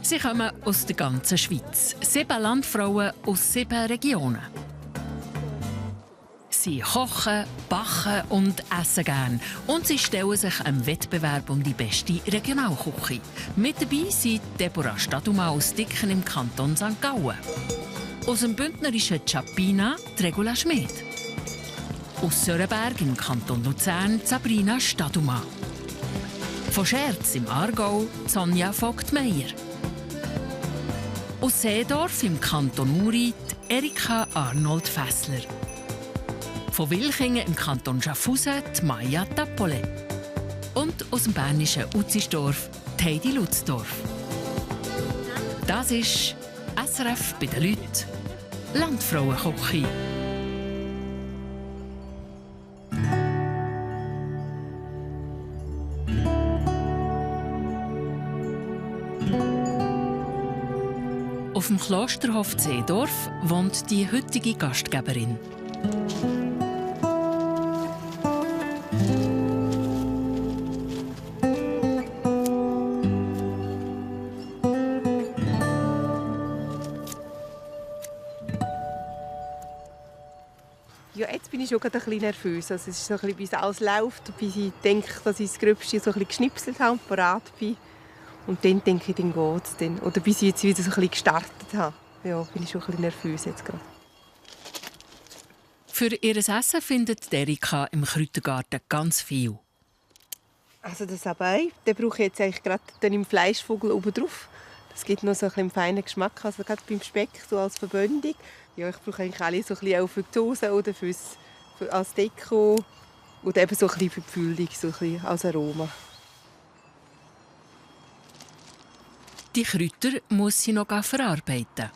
Sie kommen aus der ganzen Schweiz. 7 Landfrauen aus 7 Regionen. Sie kochen, backen und essen gern. Und sie stellen sich einem Wettbewerb um die beste Regionalküche. Mit dabei sind Deborah Staduma aus Dicken im Kanton St. Gallen. Aus dem bündnerischen Chapina Regula Schmid. Aus Sörenberg im Kanton Luzern Sabrina Staduma. Von Scherz im Aargau Sonja Vogt-Meyer. Aus Seedorf im Kanton Uri Erika Arnold Fessler. Von Wilchingen im Kanton Schaffhausen Maja Tappole. Und aus dem bernischen Utzisdorf Heidi Lutzdorf. Das ist SRF bei den Leuten. Landfrauenküche. Auf dem Klosterhof Seedorf wohnt die heutige Gastgeberin. Ja, jetzt bin ich schon ein bisschen nervös. Also es ist so ein bisschen, bis alles läuft, bis ich denke, dass ich das Gröbste so ein bisschen geschnipselt habe und parat bin. Und dann denke ich, dann geht es dann. Oder bis ich jetzt wieder so ein bisschen gestartet habe. Ja, bin ich schon ein bisschen nervös jetzt gerade. Für ihr Essen findet Erika im Kräutergarten ganz viel. Also das Abei, den brauche ich jetzt eigentlich gerade dann im Fleischvogel oben drauf. Das gibt noch so einen feinen Geschmack, also gerade beim Speck so als Verbindung. Ja, ich brauche eigentlich alle so ein bisschen auch für die Soße oder als Deko oder eben so ein bisschen für die Füllung, so ein bisschen als Aroma. Die Kräuter muss sie noch verarbeiten.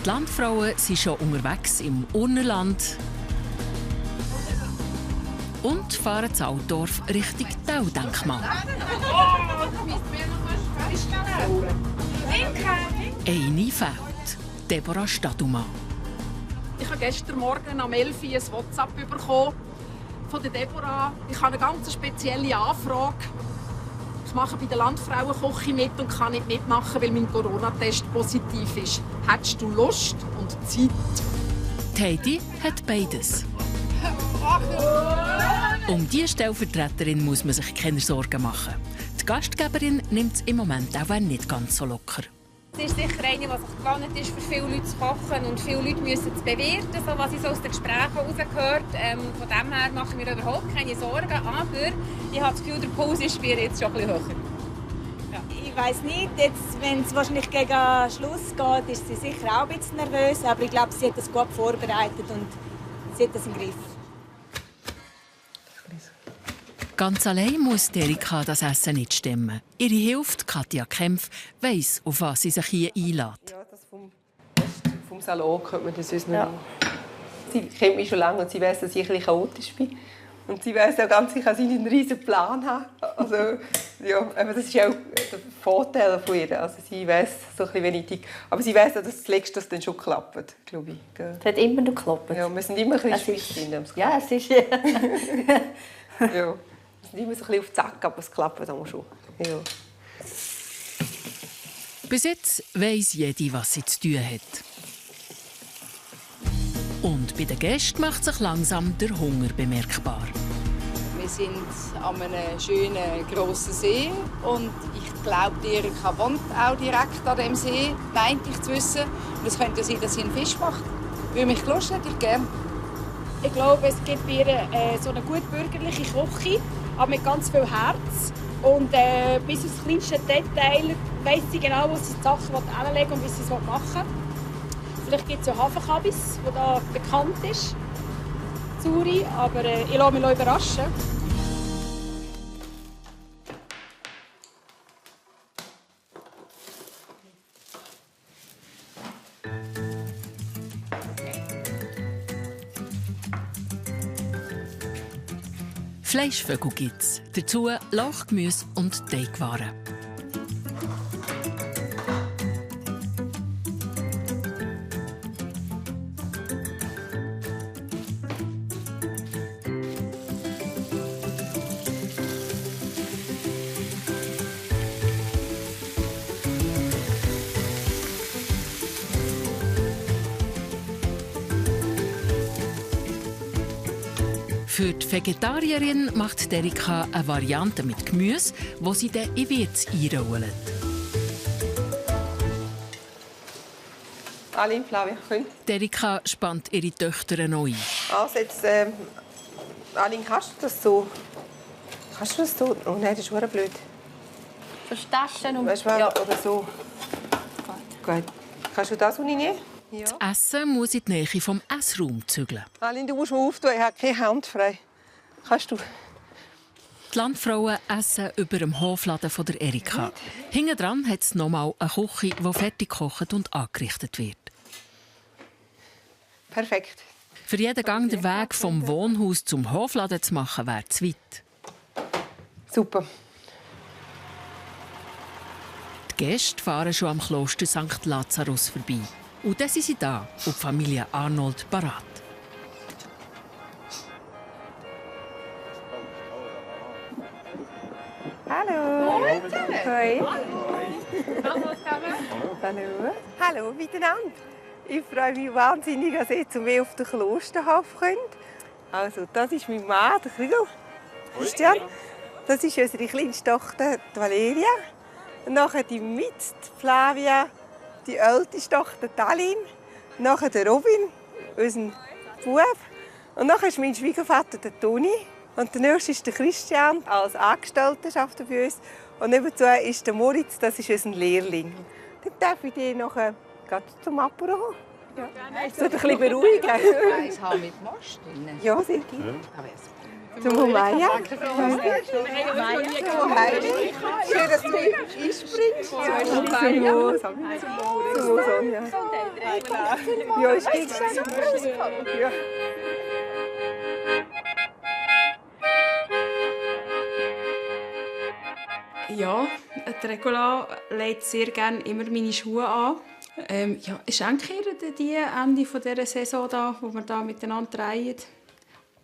Die Landfrauen sind schon unterwegs im Urnerland und fahren das Altdorf Richtung Taudenkmal. Eine fehlt, Deborah Staduma. Ich habe gestern Morgen am 11 Uhr ein WhatsApp bekommen von der Deborah. Ich habe eine ganz spezielle Anfrage. Ich mache bei der Landfrauenküche mit und kann nicht mitmachen, weil mein Corona-Test positiv ist. Hättest du Lust und Zeit? Die Heidi hat beides. Um diese Stellvertreterin muss man sich keine Sorgen machen. Die Gastgeberin nimmt es im Moment auch nicht ganz so locker. Es ist sicher eine, die sich gewohnt ist, für viele Leute zu kochen und viele Leute müssen es bewerten, so was ich so aus den Gesprächen herausgehört. Von dem her mache ich mir überhaupt keine Sorgen, aber ich habe das Gefühl, der Puls ist bei ihr jetzt schon ein bisschen höher. Ja. Ich weiss nicht, jetzt, wenn es wahrscheinlich gegen Schluss geht, ist sie sicher auch ein bisschen nervös, aber ich glaube, sie hat es gut vorbereitet und sie hat es im Griff. Ganz allein muss Erika das Essen nicht stemmen. Ihre Hilfe, Katja Kempf, weiss, auf was sie sich hier einlässt. Ja, das vom Salon könnte man das sonst nicht. Sie kennt mich schon lange und sie weiss, dass ich ein bisschen chaotisch bin. Und sie weiss auch ganz sicher, dass ich einen riesen Plan habe. Also, ja, aber das ist auch der Vorteil von ihr. Also, sie weiss so ein bisschen, wenn ich ticke. Aber sie weiss auch, dass das Letzte dann schon klappt, glaube ich. Es hat immer noch geklappt. Ja, wir sind immer ein bisschen schwierig. Ja, es ist... Ja. Wir sind immer so ein bisschen auf die Zack, aber es klappt auch schon. Ja. Bis jetzt weiss jede, was sie zu tun hat. Und bei den Gästen macht sich langsam der Hunger bemerkbar. Wir sind an einem schönen grossen See und ich glaube, Erika wohnt auch direkt an dem See, meinte ich zu wissen. Und es könnte sein, dass sie einen Fisch macht. Würde mich Lust hätte ich gerne. Ich glaube, es gibt bei ihr so eine gut bürgerliche Küche, aber mit ganz viel Herz. Und bis aufs kleinste Detail weiss sie genau, wo sie die Sachen hinlegen und wie sie es machen will. Vielleicht gibt es ja Hafenkabis, der da bekannt ist, Zuri, aber ich lasse mich überraschen. Fleischvögel gibt's. Dazu Lauchgemüse und Teigwaren. Für die Vegetarierin macht Erika eine Variante mit Gemüse, die sie dann in Wirts einrollt. Aline, Flavia, könnt. Erika spannt ihre Töchter noch ein. Also jetzt, Aline, kannst du das so? Kannst du das so? Oh nein, das ist verdammt blöd. So Taschen und... Weißt du, ja. oder so. Gut. Kannst du das nehmen? Ja. Das Essen muss in die Nähe vom Essraum zügeln. Aline, du musst mal auftun, ich habe keine Hand frei. Kannst du? Die Landfrauen essen über dem Hofladen von der Erika. Hinten dran hat es nochmal eine Küche, die fertig gekocht und angerichtet wird. Perfekt. Für jeden Gang den Weg vom Wohnhaus zum Hofladen zu machen, wäre zu weit. Super. Die Gäste fahren schon am Kloster St. Lazarus vorbei. Und dann sind sie da und die Familie Arnold parat. Hallo. Hoi. Hallo. Hallo miteinander. Ich freue mich wahnsinnig, dass ihr jetzt mehr auf den Klosterhof könnt. Also, das ist mein Mann, der Kriegel. Christian. Das ist unsere kleinste Tochter, die Valeria. Und nachher die Mitz, die Flavia, die älteste Tochter, die Aline. Nachher der Robin, unser Bub. Und nachher ist mein Schwiegervater, der Toni. Und der nächste ist der Christian, als Angestellter arbeitet er bei uns. Und nebenzu ist der Moritz, das ist unser Lehrling. Dann darf ich dich nachher zum Apero. Ja. So ein bisschen beruhigen. Eins haben mit Most drin. Ja, sehr gut. Zum Maya. Schön, dass du einspringst. Zum Sonja. Ja, ist gut. Ja. Ja, die Regula legt sehr gerne immer meine Schuhe an. Ja, ist eigentlich eher die Ende dieser Saison, da, wo wir da miteinander drehen.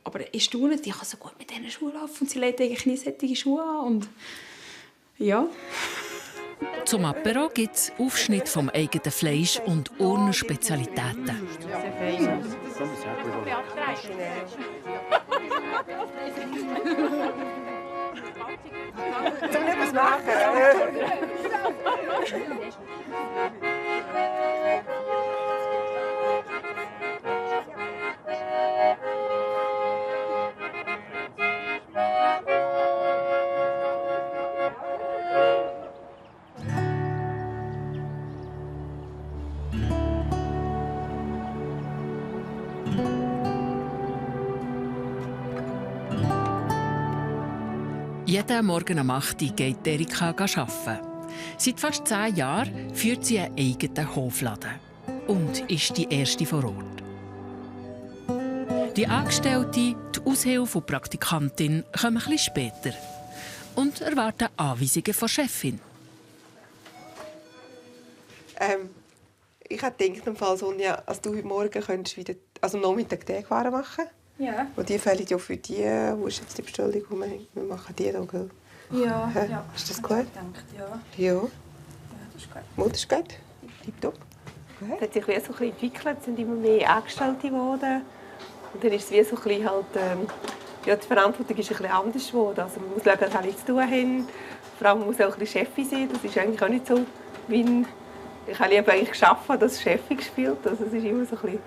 Aber ich staune, ich kann so gut mit diesen Schuhen laufen und sie legt eigentlich nie solche Schuhe an. Und ja. Zum Apero gibt es Aufschnitt vom eigenen Fleisch und Urnenspezialitäten. Zum etwas machen. Jeden Morgen um 8 Uhr geht Erika arbeiten. Seit fast 10 Jahren führt sie einen eigenen Hofladen und ist die erste vor Ort. Die Angestellte, die Aushilfe und Praktikantin kommen ein bisschen später und erwarten Anweisungen von der Chefin. Ich hätte gedacht, Sonja, als du heute Morgen könntest wieder, also Nachmittag Teigwaren machen. Ja. Und die fällen ja für die, wo ist jetzt die Bestellung, wir machen die da, gell? Ja, ja. ja. Ist das gut? Ich denke, ja. Ja. Ja, das ist gut. Das ist gut. Tipptopp. Es hat sich wie so ein bisschen entwickelt, es sind immer mehr Angestellte geworden. Und dann ist es wie so ein bisschen halt, ja, die Verantwortung ist ein bisschen anders geworden. Also man muss schauen, dass alle zu tun haben. Vor allem muss auch ein bisschen Chefin sein. Das ist eigentlich auch nicht so, wie ich habe lieber eigentlich geschafft, dass Chefin gespielt. Also es ist immer so ein bisschen,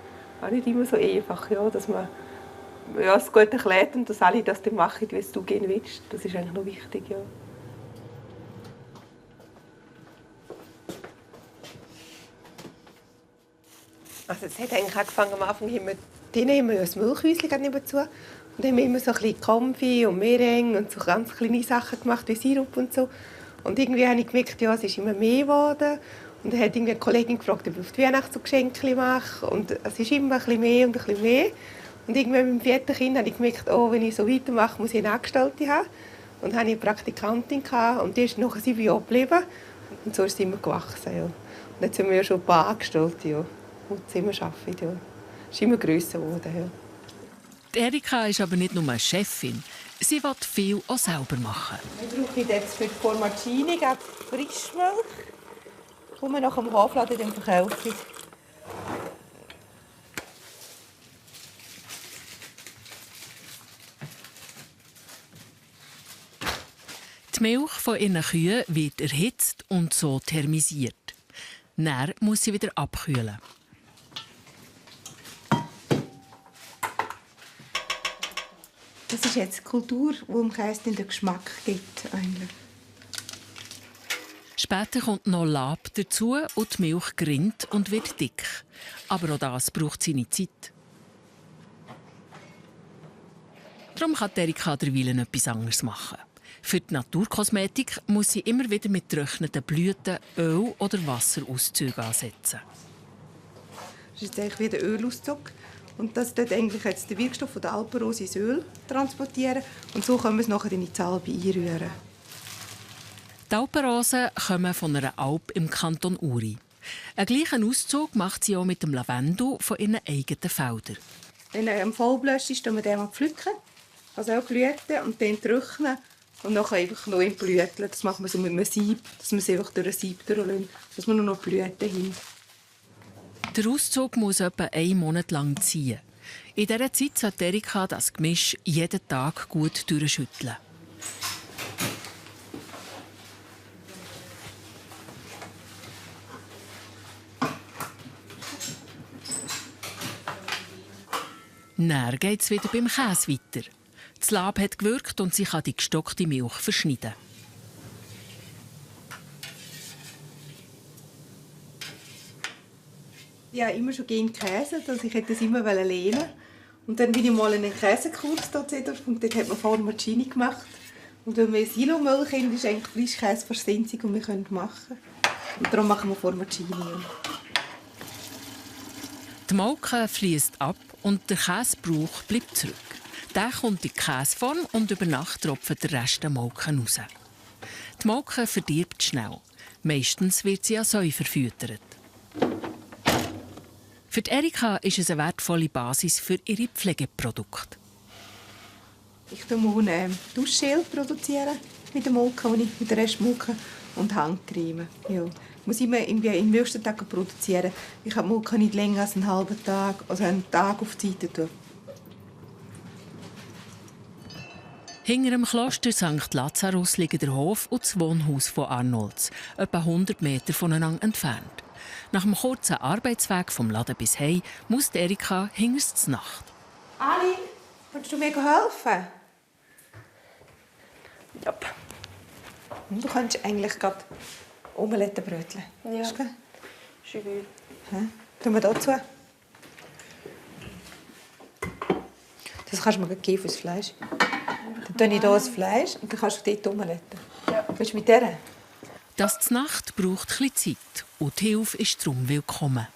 auch nicht immer so einfach, ja, dass man ja, es gut erklärt und dass alle das dann machen, wie es du gehen willst. Das ist eigentlich noch wichtig, ja. Also es hat eigentlich angefangen, am Anfang haben wir ein Milchhäuschen nebenzu. Und dann haben wir immer so ein bisschen Konfi und Meringue und so ganz kleine Sachen gemacht, wie Sirup und so. Und irgendwie habe ich gemerkt, ja, es ist immer mehr geworden. Und dann hat eine Kollegin gefragt, ob ich auf die Weihnacht so Geschenke mache. Und es ist immer ein bisschen mehr und ein bisschen mehr. Und irgendwann mit dem 4. Kind habe ich gemerkt, oh, wenn ich so weitermache, muss ich eine Angestellte haben. Und dann hatte ich eine Praktikantin und die ist noch 7 Jahre geblieben. Und so ist es immer gewachsen. Ja. Und jetzt sind wir ja schon ein paar Angestellte, ja, die immer arbeiten. Ja. Es ist immer grösser geworden. Ja. Erika ist aber nicht nur eine Chefin. Sie will viel auch selber machen. Wir brauchen jetzt für die Formaggini Frischmilch, die wir nach dem Hofladen verkaufen. Die Milch von ihren Kühen wird erhitzt und so thermisiert. Dann muss sie wieder abkühlen. Das ist jetzt die Kultur, die dem Käse den Geschmack gibt. Eigentlich. Später kommt noch Lab dazu und die Milch gerinnt und wird dick. Aber auch das braucht seine Zeit. Darum kann Erika derweilen etwas anderes machen. Für die Naturkosmetik muss sie immer wieder mit getrockneten Blüten Öl- oder Wasserauszüge ansetzen. Das ist jetzt eigentlich wie der Ölauszug. Und das tut eigentlich jetzt den Wirkstoff von der Alpenrose ins Öl transportieren. Und so können wir es nachher in die Salbe einrühren. Die Alpenrosen kommen von einer Alp im Kanton Uri. Einen gleichen Auszug macht sie auch mit dem Lavendel von ihren eigenen Feldern. Wenn er voll blößt ist, pflücken wir den mal pflücken. Also auch Blüten und dann trocknen. Und dann einfach noch in Blüten. Das machen wir so mit einem Sieb, dass wir es einfach durch ein Sieb durchlassen, dass wir nur noch Blüten haben. Der Auszug muss etwa 1 Monat lang ziehen. In dieser Zeit sollte Erika das Gemisch jeden Tag gut durchschütteln. Dann geht es wieder beim Käse weiter. Das Lab hat gewirkt und sie kann die gestockte Milch verschneiden. Ja, immer schon gerne Käse, also ich hätte das immer lehnen. Und dann bin ich mal in einen Käsekurs und dort hat man Formaggini gemacht. Und wenn wir Silomilch haben, ist eigentlich Frischkäse das Einzige, was wir machen können. Und darum machen wir Formaggini. Die Molke fließt ab und der Käsebrauch bleibt zurück. Der kommt in die Käseform und über Nacht tropft der Rest der Molke raus. Die Molke verdirbt schnell. Meistens wird sie an Säu verfüttert. Für die Erika ist es eine wertvolle Basis für ihre Pflegeprodukte. Ich produziere Duschgel mit der Molke, mit der Restmolke und Handcreme. Ja. Ich muss immer im nächsten Tag produzieren. Ich habe die Molke nicht länger als einen halben Tag, also einen Tag auf die Seite tun. Hinter dem Kloster St. Lazarus liegen der Hof und das Wohnhaus von Arnolds, etwa 100 Meter voneinander entfernt. Nach dem kurzen Arbeitsweg vom Laden bis heim muss Erika hinterst zur Nacht. Ali, willst du mir helfen? Ja. Du kannst eigentlich gerade Omelette bröteln. Ja. Ist gut? Schön. Tun wir dazu. Das kannst du mir geben fürs Fleisch. Dann tue ich hier das Fleisch und dann kannst du dort Omelette. Ja. Willst du mit der? Das zur Nacht braucht etwas Zeit und die Hilfe ist darum willkommen.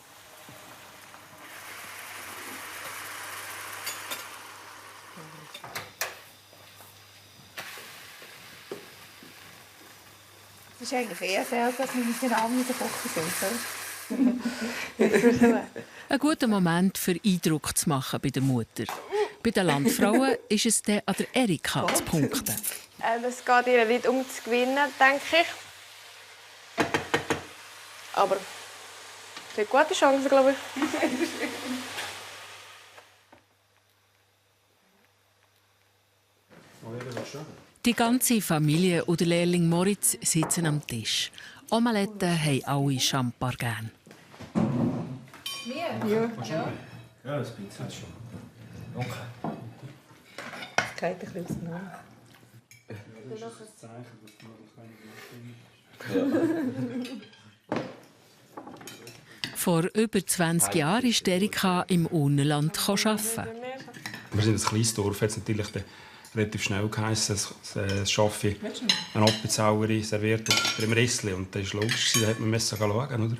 Es ist eigentlich eher selten, dass wir miteinander in der Küche sind. Ein guter Moment für Eindruck zu machen bei der Mutter. Bei den Landfrauen ist es dann an der Erika zu punkten. Es geht ihr nicht um zu gewinnen, denke ich. Aber sie hat gute Chancen, glaube ich. Die ganze Familie und der Lehrling Moritz sitzen am Tisch. Omeletten haben alle Champar gern. Ja. Ja, das Pizza ist schon. Okay. Das geht ein bisschen auseinander. Vor über 20 Jahren ist Erika im Unenland arbeiten. Wir sind ein kleines Dorf, jetzt natürlich relativ schnell geheißen, das Schaffi eine Appenzellerin serviert im Rissli. Und das war logisch, da hat man schauen, oder? Und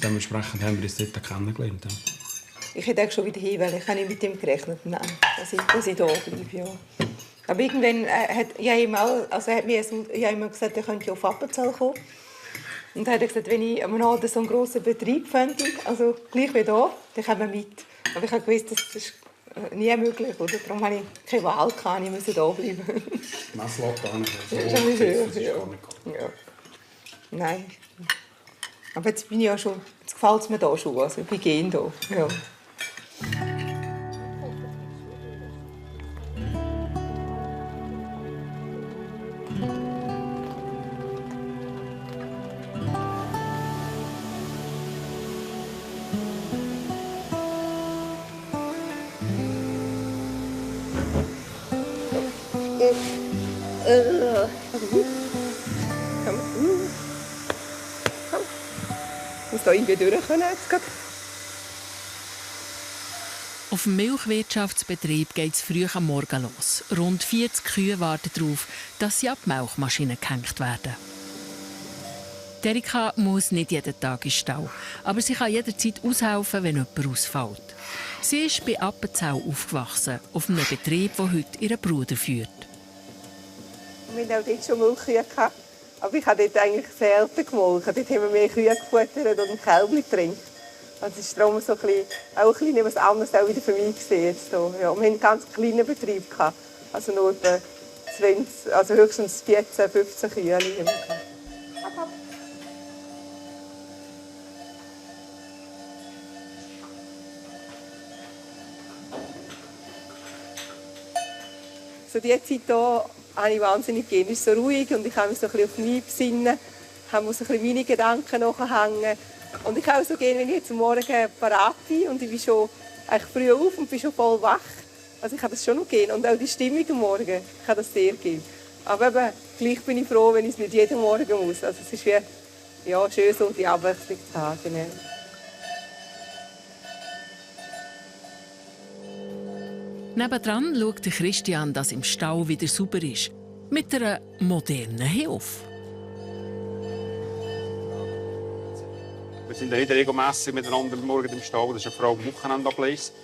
dementsprechend haben wir uns dort kennengelernt. Ja. Ich hätte auch schon wieder hin, weil ich habe nicht mit ihm gerechnet, nein, dass ich da bleibe. Ja. Aber irgendwann hat er mir gesagt, er könnte auf Appenzell kommen. Und dann hat er gesagt, wenn ich am Abend so einen grossen Betrieb fände, also gleich wie hier, dann kommen wir mit. Aber ich habe gewusst, das ist nie möglich, oder? Darum hatte ich keine Wahl, ich musste hier bleiben. Messlatte an, so das ist ein bisschen das ist gar nicht gut. Ja. Nein. Aber jetzt bin ich ja schon, jetzt gefällt es mir hier schon, also ich bin gerne hier. Ja. Ich muss da irgendwie durch können jetzt gerade. Auf dem Milchwirtschaftsbetrieb geht es früh am Morgen los. Rund 40 Kühe warten darauf, dass sie an die Milchmaschine gehängt werden. Erika muss nicht jeden Tag in den Stall, aber sie kann jederzeit aushelfen, wenn jemand ausfällt. Sie ist bei Appenzell aufgewachsen, auf einem Betrieb, der heute ihren Bruder führt. Wir hatten auch dort schon Milchkühe, aber ich habe dort eigentlich selten gemolken. Dort haben wir mehr Kühe gefuttert und ein Kälbchen getrunken. Also es ist darum so auch ein bisschen etwas anderes auch wieder für mich gesehen. Ja, wir hatten einen ganz kleinen Betrieb, also nur etwa 20, also höchstens 14, 15 Kühe. So die Zeit hier habe ich wahnsinnig gerne. Es ist so ruhig und ich kann mich so ein bisschen auf mich besinnen, muss so ein bisschen meine Gedanken nachhängen. Und ich kann auch so gerne, wenn ich jetzt am Morgen parat bin und ich bin schon eigentlich früh auf und bin schon voll wach. Also ich kann das schon noch gerne. Und auch die Stimmung am Morgen, ich kann das sehr gerne. Aber eben, gleich bin ich froh, wenn ich es nicht jeden Morgen muss. Also es ist wie, ja, schön so die Abwechslung zu haben. Genau. Nebendran schaut Christian, dass im Stall wieder sauber ist. Mit einer modernen Hilfe. Wir sind nicht regelmässig miteinander morgen im Stall. Das ist eine Frau am Wochenende abgelesen.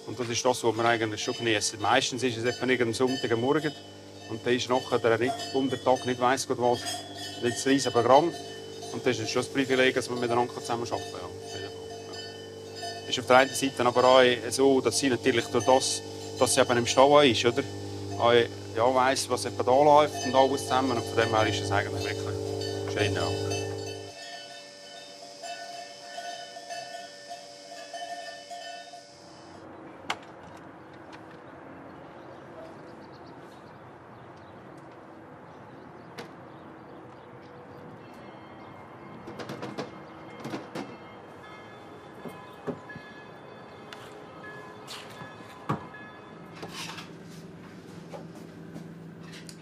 Und das ist das, was wir eigentlich schon genießen. Meistens ist es etwa am Sonntagmorgen. Und dann ist nachher der Tag nicht weiss Gott was. Das ist ein riesiges Programm. Und das ist schon das Privileg, dass wir miteinander zusammen arbeiten können. Es ist auf der einen Seite aber auch so, dass sie natürlich durch das, dass sie eben im Stall ist, oder? Ja, weiss, was etwa da läuft und alles zusammen. Und von dem her ist es eigentlich wirklich schön. Ja.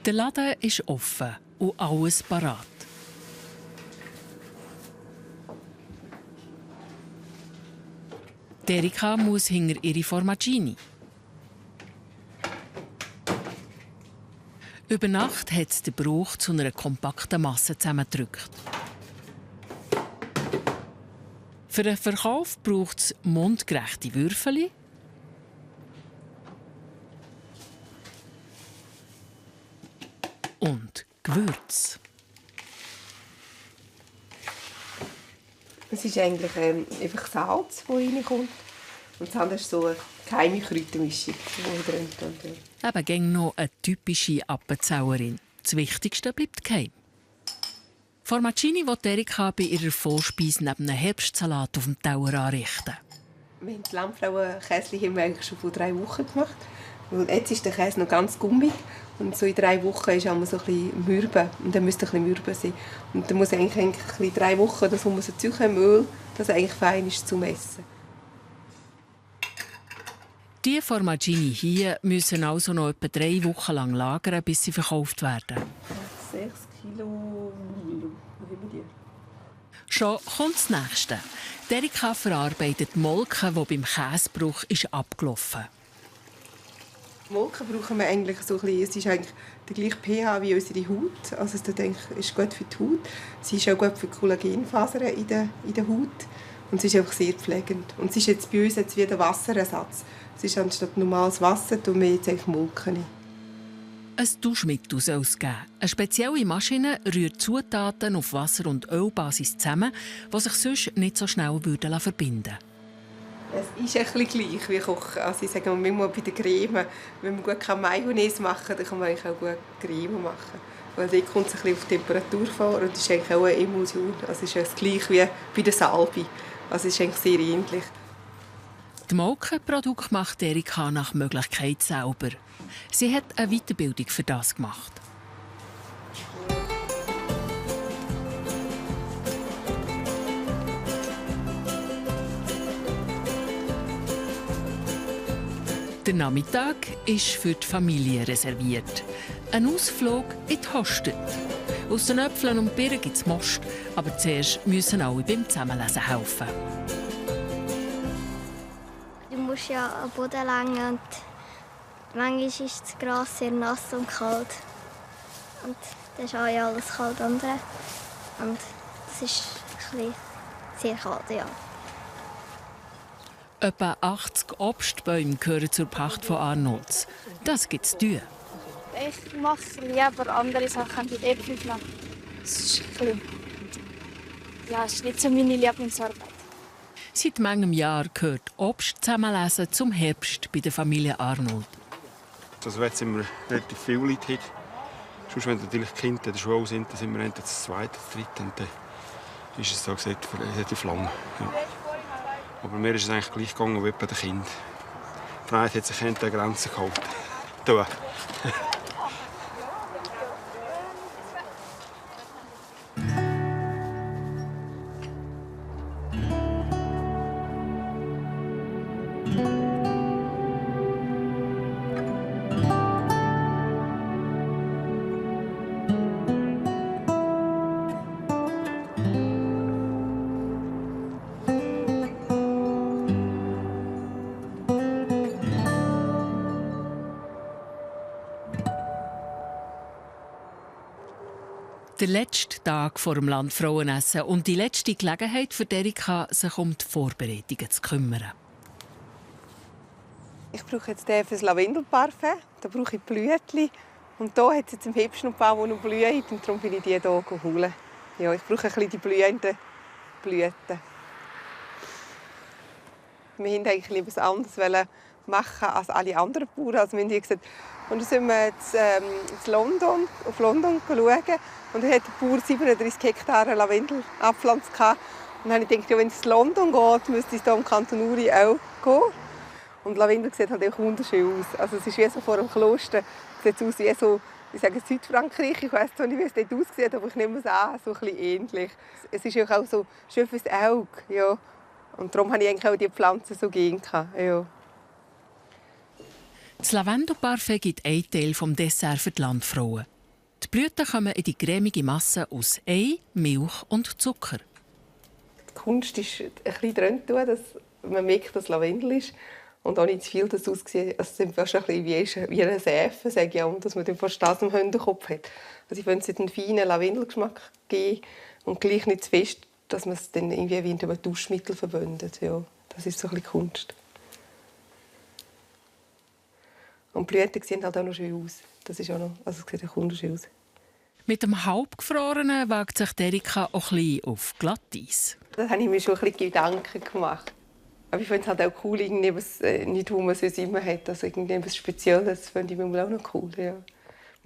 Der Laden ist offen und alles parat. Erika muss hinter ihre Formaggini. Über Nacht hat es den Bruch zu einer kompakten Masse zusammengedrückt. Für den Verkauf braucht es mundgerechte Würfel, und Gewürz. Es ist eigentlich einfach Salz, das reinkommt. Und das andere ist so eine geheime Kräutermischung, die drin kommt. Eben gäng noch eine typische Appenzellerin. Das Wichtigste bleibt geheim. Formaggini will Erika bei ihrer Vorspeise neben einem Herbstsalat auf dem Teller anrichten. Wir haben die Lammfrauenkäse haben wir eigentlich schon vor 3 Wochen gemacht. Und jetzt ist der Käse noch ganz gummig. Und so in 3 Wochen ist er so ein bisschen mürbe. Und dann müsste ein bisschen mürbe sein. Und dann muss eigentlich 3 Wochen das muss ein Öl, das eigentlich fein ist zum Essen. Die Formaggini hier müssen also noch etwa 3 Wochen lang lagern, bis sie verkauft werden. 6 Kilo. Schon kommt das Nächste. Erika verarbeitet Molke, die beim Käsebruch ist abgelaufen ist. Molke brauchen wir eigentlich so ein bisschen, es ist eigentlich der gleiche pH wie unsere Haut. Also es ist gut für die Haut. Sie ist auch gut für Kollagenfasern in der Haut. Und sie ist einfach sehr pflegend. Und sie ist jetzt bei uns jetzt wie der Wasserersatz. Es ist anstatt normales Wasser, tun wir jetzt eigentlich Molke rein. Ein Duschmittel soll es geben. Eine spezielle Maschine rührt Zutaten auf Wasser- und Ölbasis zusammen, die sich sonst nicht so schnell verbinden würden. Es ist ein bisschen gleich wie Kochen. Also ich sage manchmal bei der Creme, wenn man gut Mayonnaise machen kann, dann kann man eigentlich auch gut Creme machen. Weil dort kommt es ein bisschen auf die Temperatur vor und es ist eigentlich auch eine Emulsion. Also es ist das Gleiche wie bei der Salbe. Also es ist eigentlich sehr ähnlich. Die Molkenprodukte macht Erika nach Möglichkeit selber. Sie hat eine Weiterbildung für das gemacht. Der Nachmittag ist für die Familie reserviert. Ein Ausflug in die Hostet. Aus den Äpfeln und Birnen gibt es Most, aber zuerst müssen alle beim Zusammenlesen helfen. Du musst ja am Boden legen und manchmal ist das Gras sehr nass und kalt. Und dann ist auch ja alles kalt andere. Und es ist ein bisschen sehr kalt, ja. Etwa 80 Obstbäume gehören zur Pacht von Arnolds. Das gibt es zu tun. Ich mache lieber andere Sachen wie Äpfel machen. Es ist es ist nicht so meine Lieblingsarbeit. Seit manchem Jahr gehört Obst zusammenlesen zum Herbst bei der Familie Arnold. Also jetzt sind wir relativ viele Leute hier. Sonst, wenn natürlich die Kinder in der Schule sind, dann sind wir entweder das zweite oder dritte. Und dann ist es so gesagt, relativ lang. Ja. Aber mir ist es eigentlich gleich gegangen wie bei den Kindern. Die Freiheit hat sich an der Grenze gehalten. Da. Der letzte Tag vor dem Landfrauenessen und die letzte Gelegenheit für Erika, sich um die Vorbereitungen zu kümmern. Ich brauche jetzt für das Lavendelparfum. Da brauche ich Blütchen. Und hier hat es jetzt im Hebschnuppbaum, der noch blüht. Und darum bin ich die hier geholt. Ja, ich brauche ein bisschen die blühenden Blüten. Wir wollten eigentlich lieber etwas anderes machen als alle anderen Bauern. Also wir haben gesagt, und dann sind wir auf London schauen. Und dann hat der Bauer 37 Hektar Lavendel abgepflanzt. Und dann habe ich gedacht, ja, wenn es in London geht, müsste es hier im Kanton Uri auch gehen. Und Lavendel sieht halt auch wunderschön aus. Also es ist wie so vor dem Kloster. Es sieht aus wie so, ich sage Südfrankreich. Ich weiss zwar nicht, wie es dort aussieht, aber ich nehme es an, so ein bisschen ähnlich. Es ist auch so schön fürs Auge. Ja. Und darum habe ich eigentlich auch die Pflanzen so gern. Ja. Das Lavendelparfum gibt einen Teil des Desserts für die Landfrauen. Die Blüten kommen in die cremige Masse aus Ei, Milch und Zucker. Die Kunst ist ein bisschen drin, dass man merkt, dass es Lavendel ist. Und auch nicht zu viel, dass es aussieht. Also es ist fast ein bisschen wie eine Seife, sage ich, und dass man dann fast das im Hinterkopf hat. Also ich wollte es einen feinen Lavendelgeschmack geben und gleich nicht zu fest, dass man es dann irgendwie wie ein Duschmittel verwendet. Ja, das ist so ein bisschen Kunst. Und die Blüten sehen halt auch noch schön aus. Das ist auch noch, also es sieht auch wunderschön aus. Mit dem Halbgefrorenen wagt sich Erika auch ein bisschen auf Glatteis. Da habe ich mir schon ein bisschen Gedanken gemacht. Aber ich finde es halt auch cool, irgendetwas, nicht, wo man es immer hat. Also irgendetwas Spezielles finde ich auch noch cool. Ja.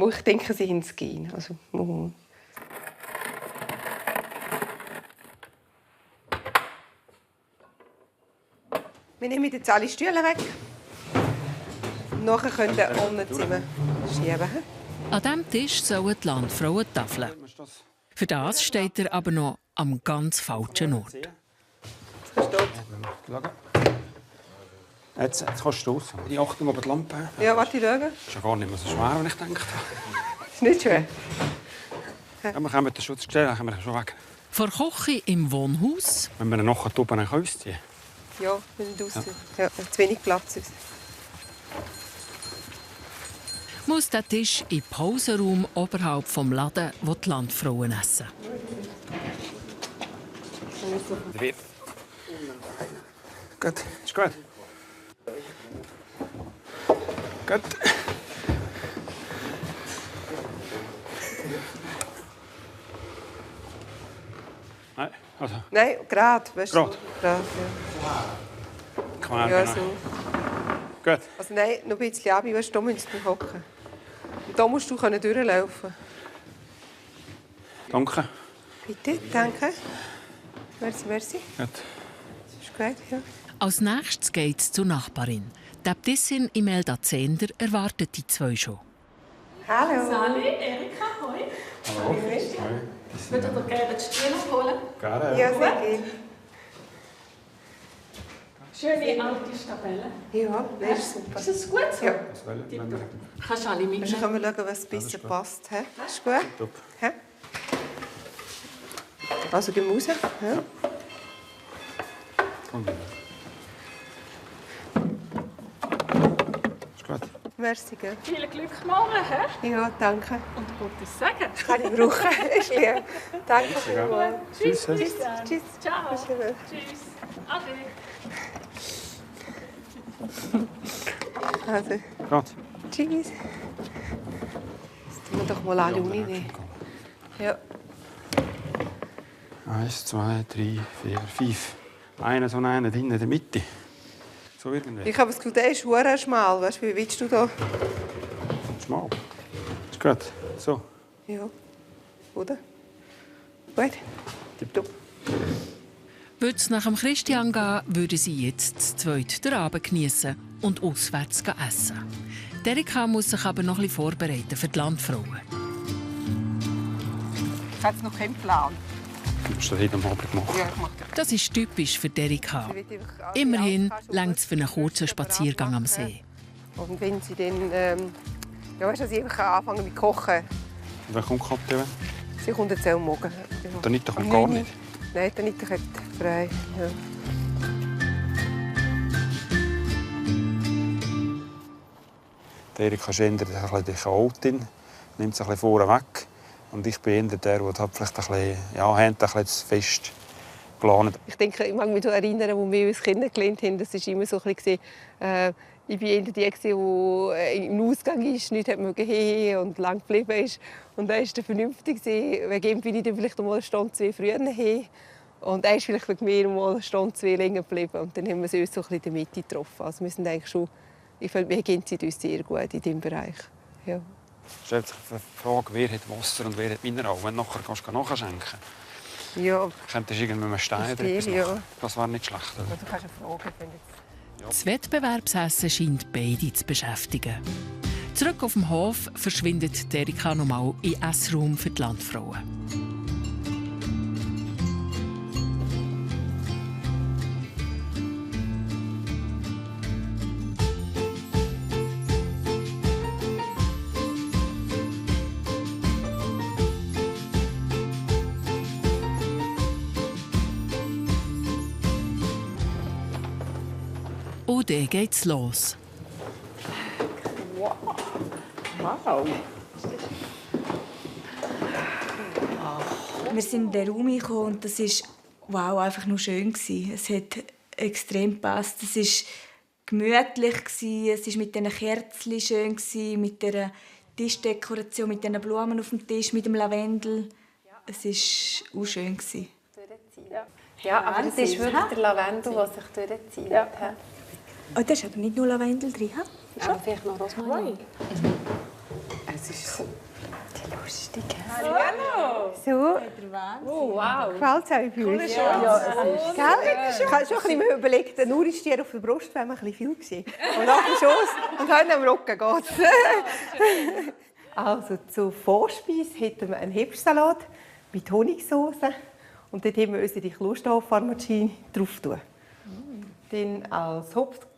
Ich denke, sie haben es gehen. Also, wir nehmen jetzt alle Stühle weg. Nachher könnt ihr unten Zimmer schieben. An diesem Tisch sollen die Landfrauen tafeln. Für das steht er aber noch am ganz falschen Ort. Jetzt kannst du raus. Ich achte mal auf die Lampe. Ja, warte, ich schaue. Das ist ja gar nicht mehr so schwer, wenn ich denke. Ist nicht schwer. Ja, wir können den Schutz stellen, dann können wir schon weg. Vor Küche im Wohnhaus. Wenn wir ihn nachher oben ausziehen. Ja, wir sind draussen. Ja, zu wenig Platz ist. Muss der Tisch in den Pausenraum oberhalb vom Laden, wo die Landfrauen essen. Gut, ist gut. Gut. Nein, also. Nein, gerade. Weißt du? Gerade, ja. Quer, ja, genau. so. Gut. Also nein, noch ein bisschen ab, weißt du, da musst du hocken. Und da musst du durchlaufen. Danke. Bitte, danke. Merci, merci. Gut. Ist gut, ja. Als nächstes geht es zur Nachbarin. Die Äbtissin Imelda Zehnder erwartet die zwei schon. Hallo. Salut, Erika, hoi. Hallo. Würdet ihr gerne die Stühle holen? Gerne. Ja, sehr gerne. Schöne alte Stabelle. Ja, das ist super. Ist das gut so? Ja. Kannst du alle mitnehmen? Dann können wir schauen, was besser passt. He? Ist gut? He? Also gehen wir raus. Ja. Ist gut. Merci, gell? Viel Glück morgen, hä? Ja, danke. Und gutes Segen. Kann ich brauchen. Ist lieb. Danke vielmals. Tschüss. Tschüss. Tschüss. Ciao. Ist gut. Tschüss. Ade. Also, Gut. tschüss. Jetzt tun wir doch mal alle Uni nehmen. Ja. 1, 2, 3, 4, 5. Einer so einen in der Mitte. So irgendwie. Ich habe das Gefühl, der ist verdammt schmal. Weißt du, wie willst du da? Schmal. Ist gut. So. Ja. Oder? Gut. Tipptopp. Würde es nach dem Christian gehen, würde sie jetzt zu zweit den Abend geniessen und auswärts essen. Erika muss sich aber noch ein bisschen vorbereiten für die Landfrauen. Ich habe jetzt noch keinen Plan. Du musst das heute Abend machen. Ja, ich mache Das ist typisch für Erika. Immerhin reicht es für einen kurzen Spaziergang am See. Und wenn sie dann, ja, weißt du, sie einfach anfangen mit Kochen. Und wer kommt Katja? Sie kommt jetzt auch morgen. Ja. Der Anita kommt gar nicht. Nein, der Anita hat frei. Ja. Die Erika ist eher die Chaotin, nimmt es ein bisschen vorne weg. Und ich bin eher der vielleicht ein bisschen, ja, ein bisschen zu fest geplant. Ich denke, ich mag mich daran erinnern, als wir uns kennengelernt haben. Das war immer so ein bisschen, ich war eher die, die im Ausgang ist, nicht hin und lang geblieben ist. Und er war der Vernünftige. Wegen ihm bin ich dann vielleicht mal eine Stunde, zwei früher hin. Und er ist vielleicht wegen mir mal eine Stunde, zwei länger geblieben. Und dann haben wir uns so ein bisschen in der Mitte getroffen. Also wir sind eigentlich schon, ich finde, wir ergänzen uns sehr gut in diesem Bereich. Ja. Stellt sich die Frage, wer hat Wasser und wer hat Mineral. Wenn du nachher nachschenken kannst, ja. könntest du irgendwie mit einem Stein oder etwas ja. machen. Das wäre nicht schlecht. Oder? Du kannst eine Frage finden. Das Wettbewerbsessen scheint beide zu beschäftigen. Zurück auf dem Hof verschwindet Erika nochmal in den Essraum für die Landfrauen. Und dann geht's los. Wow. Wir sind in den Raum gekommen und das war einfach nur schön. Es hat extrem gepasst. Es war gemütlich, es war mit diesen Kerzen schön, mit der Tischdekoration, mit den Blumen auf dem Tisch, mit dem Lavendel. Es war auch schön. Ja, aber das ist wirklich der Lavendel, der sich durchzieht. Ja. Oh, da ist aber nicht nur Lavendel drin. Aber vielleicht noch Rosmarin. Es ist so lustig. Hallo! So. Oh, wow. Gefällt es euch bei uns? Ja, es ist. Gell? Ich habe schon ein bisschen überlegt, der Nuristier auf der Brust wäre mir ein bisschen viel gewesen. Und auf dem Schoss und heute am Rücken geht. Also zur Vorspeise hätten wir einen Herbstsalat mit Honigsauce. Und dort haben wir unsere Klosterhof-Pharmazie drauf tun. Dann als Hauptgang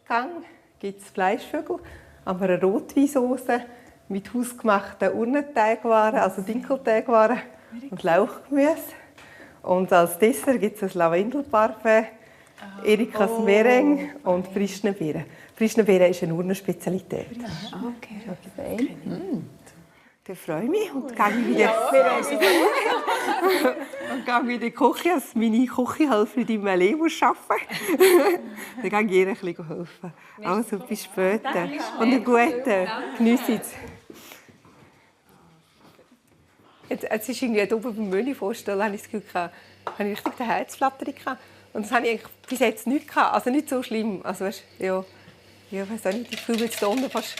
gibt es Fleischvögel, aber eine Rotweinsauce mit hausgemachten Urnenteigwaren, also Dinkelteigwaren und Lauchgemüse. Und als Dessert gibt es ein Lavendelparfait, Erikas Meringue und Frischnebeeren. Frischnebeeren ist eine Urnenspezialität. Okay. Dann freue ich mich und gehe wieder, und gehe wieder in die Küche, als meine Küchenhelferin in Malé muss arbeiten. Dann gehe ich ihr ein bisschen helfen. Also, bis später. Und einen guten. Geniessen es. Jetzt ist irgendwie oben beim Menü vorstellen, habe ich das Gefühl, habe ich richtig eine Herzflatterung gehabt. Und das habe ich bis jetzt nicht gehabt. Also nicht so schlimm. Also, weißt, ja, ich weiß auch nicht, ich fühle mich jetzt da unten fast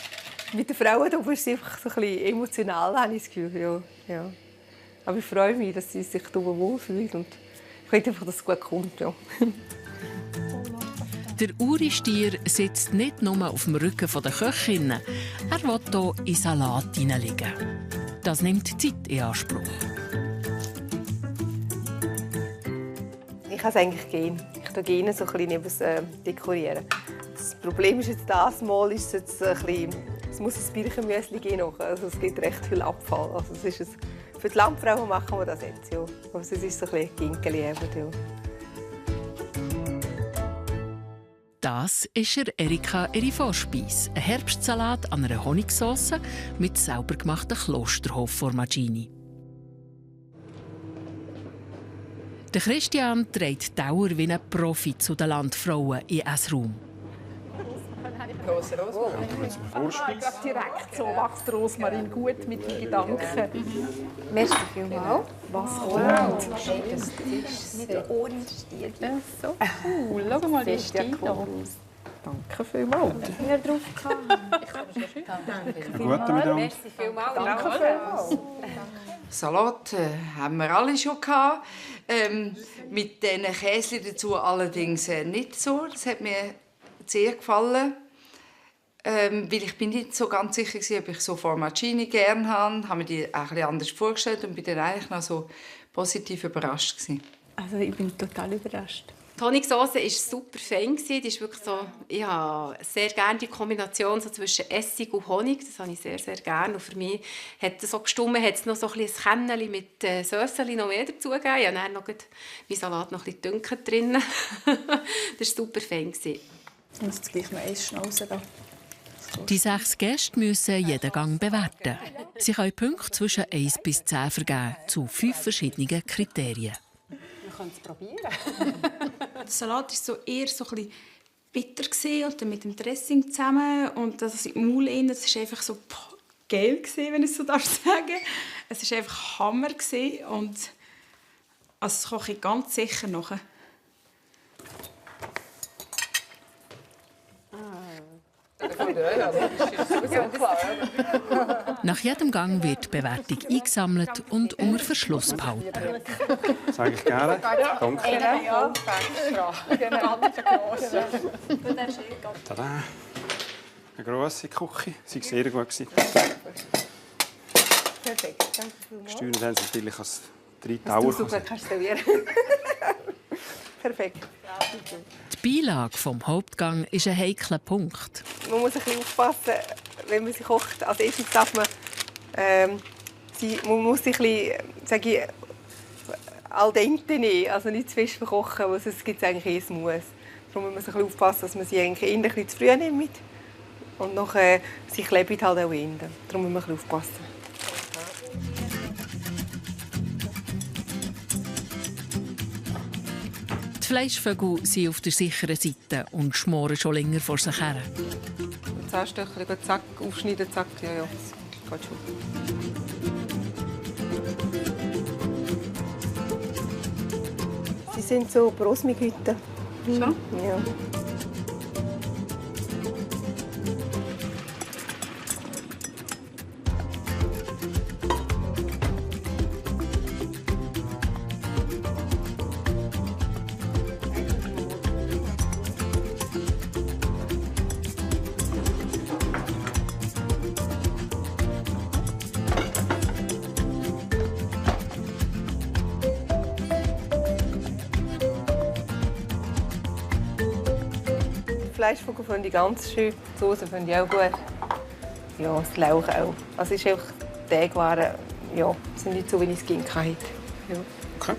mit den Frauen da ist es einfach so ein bisschen emotional, habe ich das Gefühl. Ja. Aber ich freue mich, dass sie sich hier wohlfühlen und ich will einfach, dass es gut kommt. Ja. Der Uri-Stier sitzt nicht nur auf dem Rücken der Köchin. Er will hier in Salat hineinlegen. Das nimmt Zeit in Anspruch. Ich kann es eigentlich gehen. Ich Hektogene so ein bisschen dekorieren. Das Problem ist jetzt das Mal, ist jetzt ein bisschen, es muss ein Birchenmüsli geben noch. Also es gibt recht viel Abfall. Also es ist für die Landfrauen machen wir das jetzt, ja. Aber sonst ist es so ein bisschen Ginkeli, ja. Das ist Erika ihre Vorspeise. Ein Herbstsalat an einer Honigsauce mit sauber gemachten Klosterhof-Formaggini. Der Christian trägt die Dauer wie ein Profi zu den Landfrauen in Essraum. Direkt so wächst Rosmarin gut mit den Gedanken. Merci vielmals. Was kommt? Hey, das ist nicht ohne Stiel. So cool. Schau mal, die Stiel da. Danke vielmals. Ich habe drauf Danke. Merci vielmals. Danke vielmals. Salat haben wir alle schon gehabt. Mit diesen Käse dazu allerdings nicht so. Das hat mir sehr gefallen. Weil ich bin nicht so ganz sicher war, ob ich so Formaggini gerne habe. Ich habe mir die auch ein bisschen anders vorgestellt und bin dann eigentlich noch so positiv überrascht gewesen. Also ich bin total überrascht. Die Honigsauce war super fein. Die ist wirklich so, ich habe sehr gerne die Kombination so zwischen Essig und Honig. Das habe ich sehr, sehr gerne. Und für mich hat es so gestimmt, hat es noch so ein Kännchen mit Söseli noch mehr dazu gegeben. Ich habe dann noch mein Salat noch ein bisschen dünker drin. Das war super fein. Ich muss jetzt gleich noch eins schnauzen. Die 6 Gäste müssen jeden Gang bewerten. Sie können Punkte zwischen 1 bis 10 vergeben, zu 5 verschiedenen Kriterien. Wir können es probieren. Der Salat war so eher so ein bisschen bitter und dann mit dem Dressing zusammen. Und das im Maul innen, das war einfach so geil, wenn ich es so sagen darf. Es war einfach Hammer. Und also das koche ich ganz sicher noch. Nach jedem Gang wird die Bewertung eingesammelt und unter Verschluss behalten. Sage ich gerne. Danke. Tada. Eine grosse Küche. Sie war sehr gut. Perfekt, danke vielmals. Steuern haben sie natürlich als 3 Du Tauer. super kannst servieren. Perfekt. Die Beilage vom Hauptgang ist ein heikler Punkt. Man muss ein bisschen aufpassen, wenn man sie kocht. Als erstes darf man, man muss sich ein bisschen, sage ich, al dente nehmen, also nicht zu fest verkochen, weil sonst gibt es eigentlich ein Muss. Darum muss man ein bisschen aufpassen, dass man sie eigentlich innen ein bisschen zu früh nimmt. Und nachher, sie klebt halt auch innen. Darum muss man ein bisschen aufpassen. Die Fleischvögel sind auf der sicheren Seite und schmoren schon länger vor sich her. 10 Stückchen, zack, aufschneiden, zack, ja, das geht schon. Sie sind so Brosmihütten. Schon? Ja. Fleischvogel finde ich ganz schön. Die Soße finde ich auch gut. Ja, das Lauch auch. Also es ist einfach Teigwaren, ja, sind nicht so, wie ich es gerne hatte. Ja. Okay.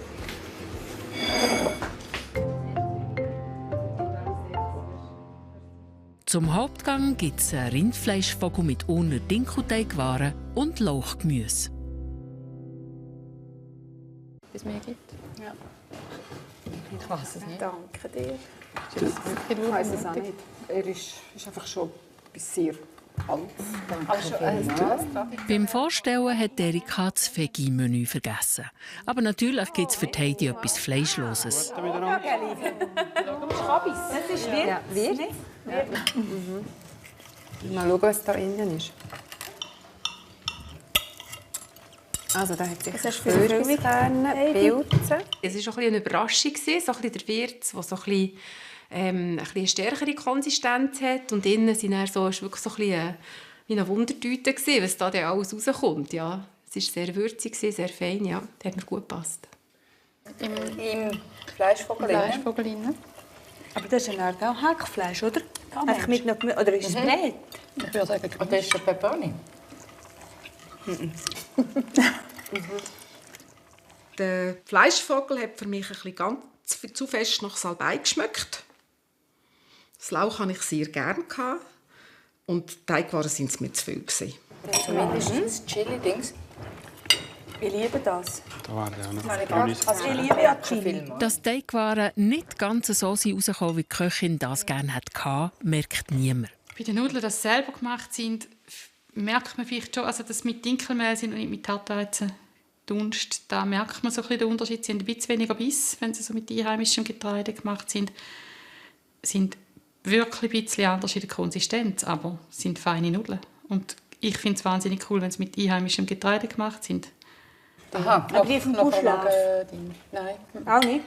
Zum Hauptgang gibt es einen Rindfleischvogel mit ohne Dinkelteigwaren und Lauchgemüse. Was mir gibt? Ja. Ich weiß es nicht. Danke dir. Ich weiß es auch nicht. Er ist einfach schon sehr alt. Beim Vorstellen hat Erika das Veggie-Menü vergessen. Aber natürlich gibt es für Heidi etwas Fleischloses. Das ist Wirt. Ja, Wirt. Ja. Mal schauen, was da innen ist. Also da hat sich Kürbiskernen, Pilze. Es war auch eine Überraschung, so ein bisschen der Wirt, der so eine stärkere Konsistenz hat. Und innen sind dann so, ist wirklich so ein bisschen wie eine Wundertüte, was da dann alles rauskommt. Ja, es war sehr würzig, sehr fein, ja. Das hat mir gut gepasst. Im Fleischvogel. Aber das ist ja auch Hackfleisch, oder? Einfach mit noch Gemüse. Oder ist es Brät? Ich würde sagen, Und das ist ein Pepperoni. Der Fleischvogel hat für mich ein bisschen ganz zu fest nach Salbei geschmeckt. Das Lauch hatte ich sehr gerne. Und die Teigwaren waren es mir zu viel. Mindestens Chili-Dings. Ich liebe das. Da war ja noch Also ich liebe ja Chili. Dass die Teigwaren nicht ganz so rauskommen, wie die Köchin das gerne hatte, merkt niemand. Bei den Nudeln, die selber gemacht sind, merkt man vielleicht schon, also dass mit Dinkelmehl sind und nicht mit Hartweizendunst. Da merkt man so ein bisschen den Unterschied. Sie haben ein bisschen weniger Biss, wenn sie so mit einheimischem Getreide gemacht sind. Sind wirklich ein bisschen anders in der Konsistenz, aber sind feine Nudeln. Und ich finde es wahnsinnig cool, wenn sie mit einheimischem Getreide gemacht sind. Aha, aber die vom Buschlaf? Nein. Auch nicht?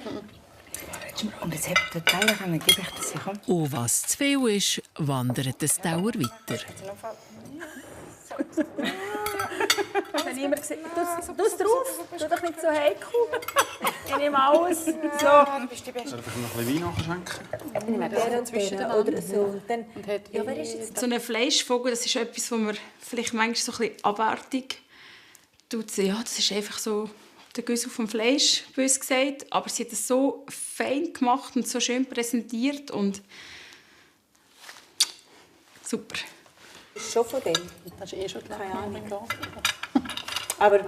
Und jetzt habt ihr den Teller, dann gebe ich das sicher. Und was zu viel ist, wandert das Dauer weiter. Wenn niemand sieht, tu es drauf, tu doch nicht so heikel. Ich nehme alles. So. Soll ich noch ein bisschen Wein nachschenken? Oder so. Dann, Ja, wer ist jetzt so ein Fleischvogel, das ist etwas, wo man vielleicht manchmal so ein bisschen abwertig tut. Ja, das ist einfach so der Guss auf dem Fleisch, bös gesagt. Aber sie hat es so fein gemacht und so schön präsentiert und super. Schon von dem. Das ist schon keine Ahnung. Aber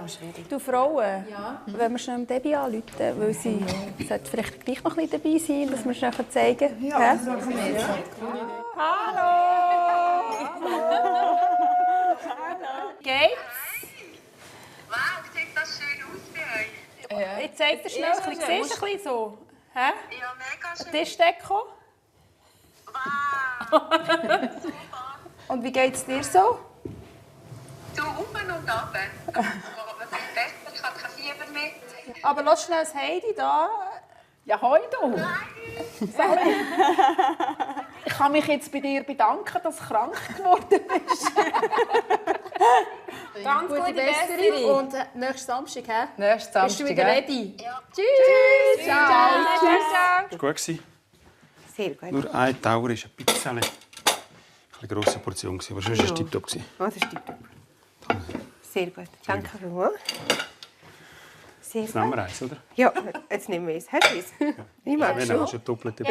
Du Frauen, wenn wir schnell Debbie anrufen, weil sie sollte vielleicht gleich noch ein bisschen dabei sein, dass wir es nachher zeigen. Ja. Hallo! Geht's? Wow, sieht das schön aus bei euch. Ich zeige dir schnell, du siehst ein bisschen so. Hä? Ja, mega schön. Tischdeko. Wow. Und wie geht's dir so? Du oben und runter. Aber viel besser, ich habe kein Fieber mehr. Aber lass schnell das Heidi da. Ja, hoi du. Ich kann mich jetzt bei dir bedanken, dass du krank geworden bist. Ganz gute Besserung. Und nächsten Samstag, hä? Nächsten Samstag. Bist du wieder ready? Ja. Tschüss. Ciao. Das war gut. Sehr gut. Nur ein Tauer ist ein bisschen eine grosse Portion. Aber sonst war es tipptopp. Oh, das ist tipptopp. Sehr gut. Danke vielmals. Sehr Jetzt nehmen wir eins, oder? Ja, jetzt nehmen wir es. Hast du es? Ich mag Wir es nehmen schon. schon doppelte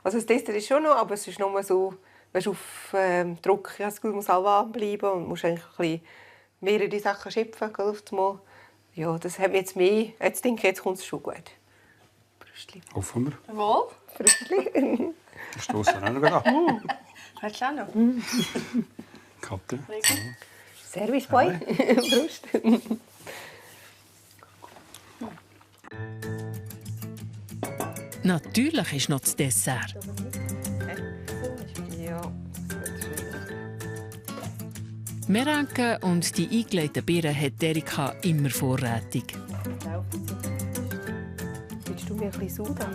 Also das Dessert ist schon noch, aber es ist nur so, weißt, auf Druck. Ich habe das Gefühl, muss auch warm bleiben und musst eigentlich ein bisschen mehrere Sachen schöpfen. Mal. Ja, das hat mir jetzt mehr. Jetzt denke ich, jetzt kommt es schon gut. Brüstli. Hoffen wir. Jawohl. Brüstli. Wir stossen auch noch an. Willst du auch noch? Katja. Service Boy. Brust. Natürlich ist noch das Dessert. Ja. Merenke und die eingelegten Beeren hat Erika immer vorrätig. Willst du mir ein bisschen saugen?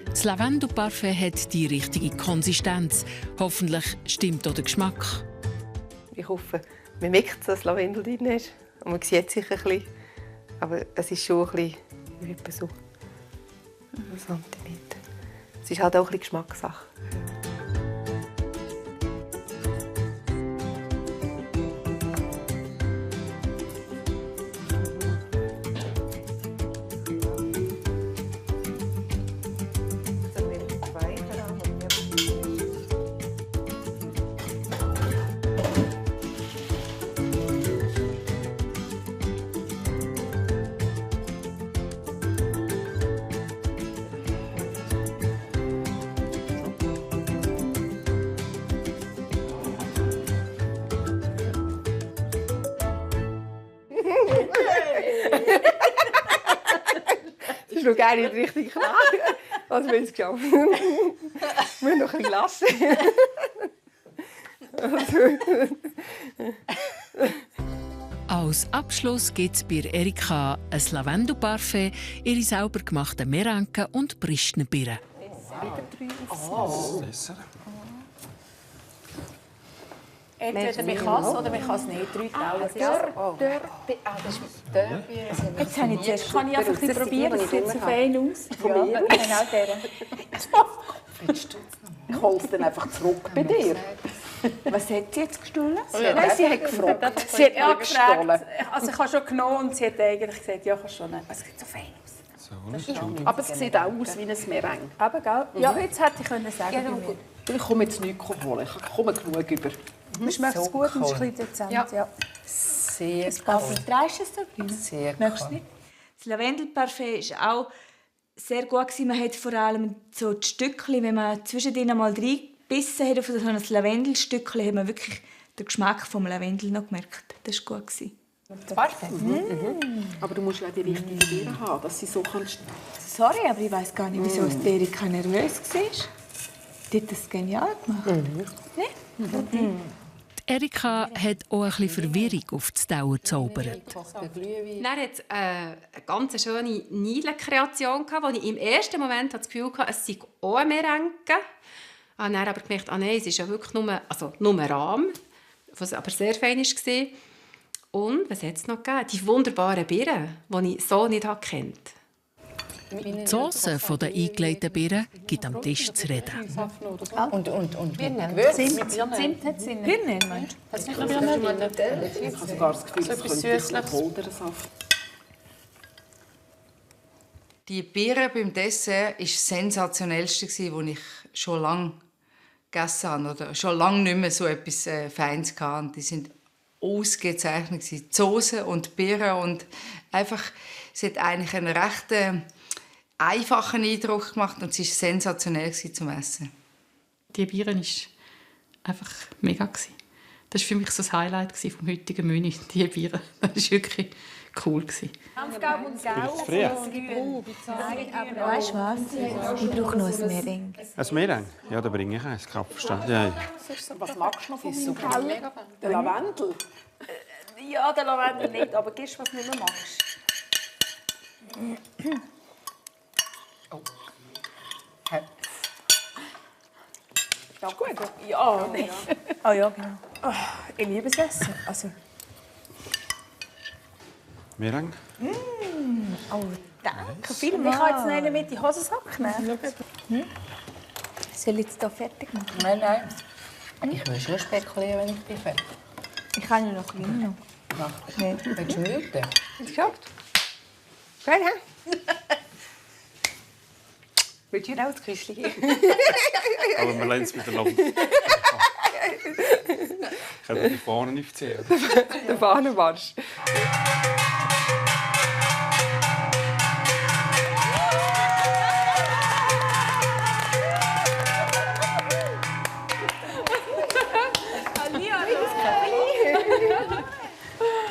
Das Lavendel-Parfait hat die richtige Konsistenz. Hoffentlich stimmt auch der Geschmack. Ich hoffe, man merkt, dass Lavendel drin ist. Und man sieht es sicher ein bisschen. Aber es ist schon ein bisschen wie etwa so einen Zentimeter. Es ist halt auch ein bisschen Geschmackssache. Das ist noch gar nicht richtig klar. Also wir haben es geschafft. Wir müssen noch ein bisschen lassen. Als Abschluss gibt es bei Erika ein Lavendel-Parfait, ihre sauber gemachten Merenke und Bristnenbirnen. Das Dessert. Entweder man kann es oder man kann es nicht. 3 Teile. Jetzt habe ich zuerst. Kann ich einfach ein bisschen probieren, das sieht so fein aus. Von mir? Genau der. Ich hole es dann einfach zurück bei dir. Was hat sie jetzt gestohlen? Nein, sie hat gefragt. Sie hat ja gestohlen. gefragt. Also ich habe schon genommen und sie hat eigentlich gesagt, ja, kannst schon nehmen. Es sieht so fein aus. Aber es sieht auch aus wie ein Meringue. Aber gell? Ja, jetzt hätte ich können sagen. Ja, gut. Ich komme jetzt nichts holen. Ich komme genug über. Man schmeckt es gut und es ist ein bisschen dezent. Ja. Sehr cool. Drehst du es so rein? Sehr Merkst du nicht? Das Lavendelparfait war auch sehr gut. Man hat vor allem so die Stückchen, wenn man zwischendrin mal reingebissen hat auf so ein Lavendelstückchen, hat man wirklich den Geschmack vom Lavendel noch gemerkt. Das war gut. Parfait. Aber du musst ja die richtige Beere haben, dass sie so kannst. Sorry, aber ich weiss gar nicht, wieso Erika nervös war. Die hat das genial gemacht. Erika hat auch ein bisschen Verwirrung auf die Dauer gezaubert. Dann hat es eine ganz schöne Nidle-Kreation, wo ich im ersten Moment das Gefühl hatte, es sei auch ein Merengue. Dann habe ich aber gemerkt, nein, es ist ja wirklich nur Rahm, was aber sehr fein war. Und was hat es noch gegeben? Die wunderbaren Birnen, die ich so nicht kannte. Die Sauce der eingelegten Birnen gibt am Tisch zu reden. Und Birnen. Zimt hat es in Birnen, meinst du? Ich habe sogar das Gefühl, es könnte ein Holdersaft. Die Birne beim Dessert war das sensationellste, was ich schon lange gegessen habe. Oder schon lange nicht mehr so etwas Feines hatte. Die sind ausgezeichnet. Die Soße und die Birne. Und einfach, es hat eigentlich einen recht einfachen Eindruck gemacht und es war sensationell zum Essen. Die Birne war einfach mega. Das war für mich so das Highlight vom heutigen Menü. Die Birne. Das war wirklich cool. Hanfgaub und Gau. Weißt du was? Ich brauche noch ein Merengue. Ein Merengue? Ja, da bringe ich eins. Ja. Was magst du noch von meinem Keller? Der Lavendel? Ja, der Lavendel nicht, aber gibst du, was du nicht mehr magst. Ja, gut. Ja, nein. Ah ja, genau. Oh, ich liebe es essen. Also. Merengue? Oh, danke Ich vielmals. kann jetzt noch einen mit in die Hosensack nehmen. Soll ich jetzt hier fertig machen? Nein. Ich will schon spekulieren, wenn ich bin fertig. Ich kann ja noch kleiner. Nein. Willst du müde? Geschafft? Gut, hä? Willst du dir auch das Küsschen geben? Aber wir lassen es wieder lang. Ich kann die Fahne nicht zählen. Der Fahnenmarsch.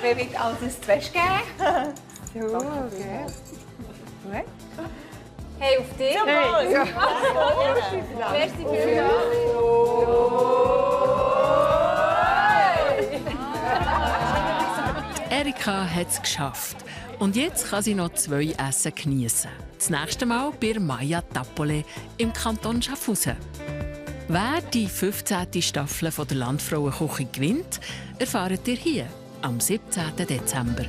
Wer will alles zuerst geben? So, okay. Gut. Hey, auf dich. Hey. Ja. Merci vielmals. Erika hat es geschafft. Und jetzt kann sie noch 2 Essen geniessen. Das nächste Mal bei Maya Tappole im Kanton Schaffhausen. Wer die 15. Staffel von der Landfrauenküche gewinnt, erfahrt ihr hier am 17. Dezember.